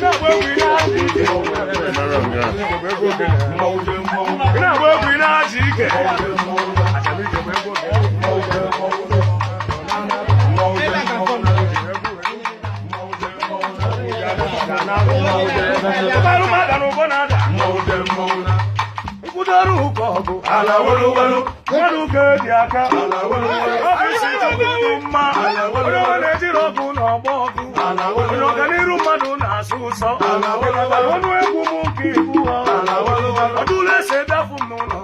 Na-agba egwu ị na-adị ike. Ị na-agba egwu ị na-adị ike. Achara ike bụ egwu ogene. Ụbalụ mmadụ na ụbọ na-ada. Nkwụdoro ụkọ ọgụ. Mmadụ ka eji aka. Ọfịs Chukwu dị mma. Onye ọma na-ejiri ọgụ na ọgbọ ọgụ. Onye ọganiru mmadụ na-asụ ụsọ. Ọnụ egwu m nke ibu ha. Ọdụlụ ese bịafụ m n'ụlọ.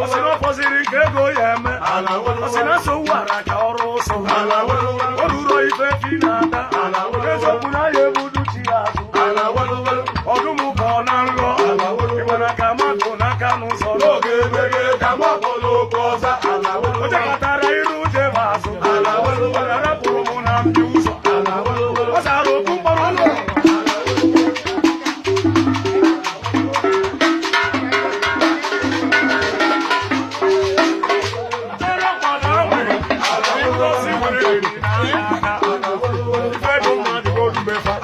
Ọ sị na ọ fọziri nke ego ya eme. Ọ sị na nsogbu ara ka ọrụ ụsọ. O ruro ife fi na-ata. Eziokwu na ya ebudu chi ya azụ. Ọdụm ka ọ na nrọ. Ịgbara ka mmadụ n'aka n'ụzọ. N'oge emeghe ka mgbapụ n'okwu ọza. O jekọtara iru jebe azụ. Ọ rapụrụ m na mbịa ụzọ. Ọ zara okwu mkpọrọ ụlọ. Chere mmadụ ahụ. Ngozi were aka. Ife dị mmadụ ka orubefa.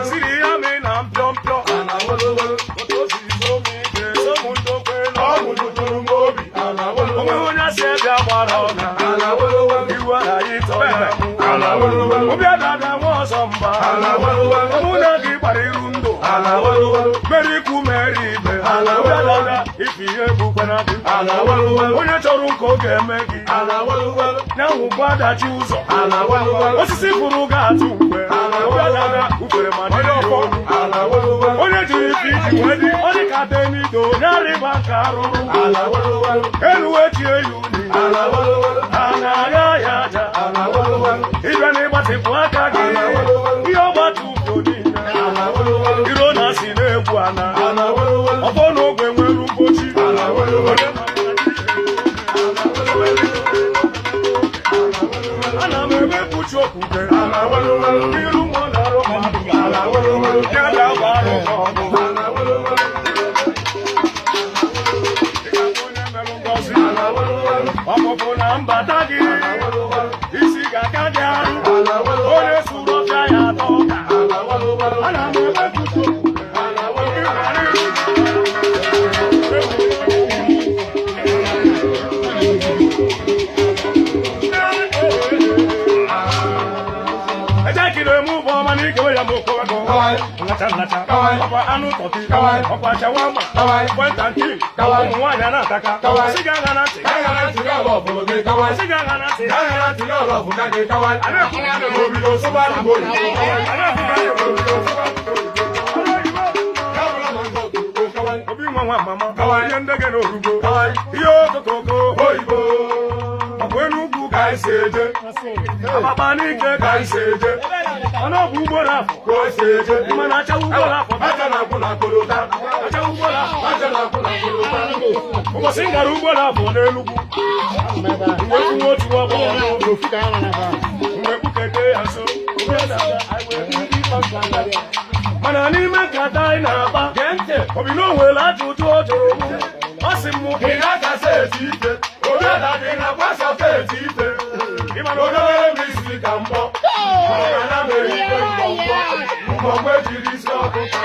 Siri ya mee na mpịọ mpịọ. Otu o siri so m ije, so m ndokwe na Ọgwụ tụtụrụ m obi. Onweghị onye asị ebe agbara ọna. Iwu aghaghị ịtọ ya mụ. Obi adada nwa ọzọ mba. Mụ na gị gbara iru ndụ. Mere ikwu mere ibe. Obi adada ife ihe egbukwana gị. Onye chọrọ nke ọ ga-eme gị. Nyanwụ bụ adachi ụzọ. Osisi furu ga-atụ mgbe. Obi adada ufere ma dị ya olu. Onye jiri ife iji wee dị ọ dị ka tenido nyarịba nke arụrụ. Elu echie ya uli. A na-agha ya aja. Ịbịa na ịgbatịpụ aka gị. Ihe ọgbata ufo niile. Iro na si na-egwu ana. Ọfọ n'ogwe nwere mgbochi. Onye ana m emekpuchi okwukwe. Iru mụ na-arụ mmadụ. Ya bịa gbara m ọgụ. Dịka onye merụ ngọzi. Ọpụpụ na mbata gị. Isi ga-aka gị arụ. Onye sụrụ ọfịa ya atọ ọka. Ana m emekpuchi okwukwe. Eje kiri emu bụ ọma n'ikewe ya ma okowego. Nlacha nlacha. Ọkwa anụ tọki. Ọkwa shawama. Kwenta nki. Ụmụ nwaanyị a na-ataka. Sị gị aṅa na ntị. Sị gị aṅa na ntị. A na-ekwu na Obido sụba Igbo oyibo. A na-ekwu na Ọrụ oyibo. Obi nwa nwa mama. Ihe ndege na orugo. Ihe okokoko. Oyibo. Ọkwa Enugwu ka anyị si eje. Ababa n'ike ka anyị si eje. Ọnụ ọbụ ugboro afọ. Ka o si eje. Mana achawa ugboro afọ. Aja na-akwụ na kolota. Achawa ugboro afọ. Aja na-akwụ na kolota. Ụbọchị m gara ugboro afọ n'Enugwu. Mgbe kwuo otu nwa agbọghọ n'ụlọ. Mgbe kpukete ya nso. Obi adada, anyị wee bido ịkpa nkata. Mana n'ime nkata anyị na-akpa. Obi na o nwere ajụjụ ọ jụrụ mụ. Ọ sị m Ị na-akasa eti ife. Obi adada ị na-akwasa eti ife. ị ma na Obere m isi ka mkpọ. Maka na mere ife mkpọmkpọ. Mkpọmkpọ ejiri isi ọkụkọ.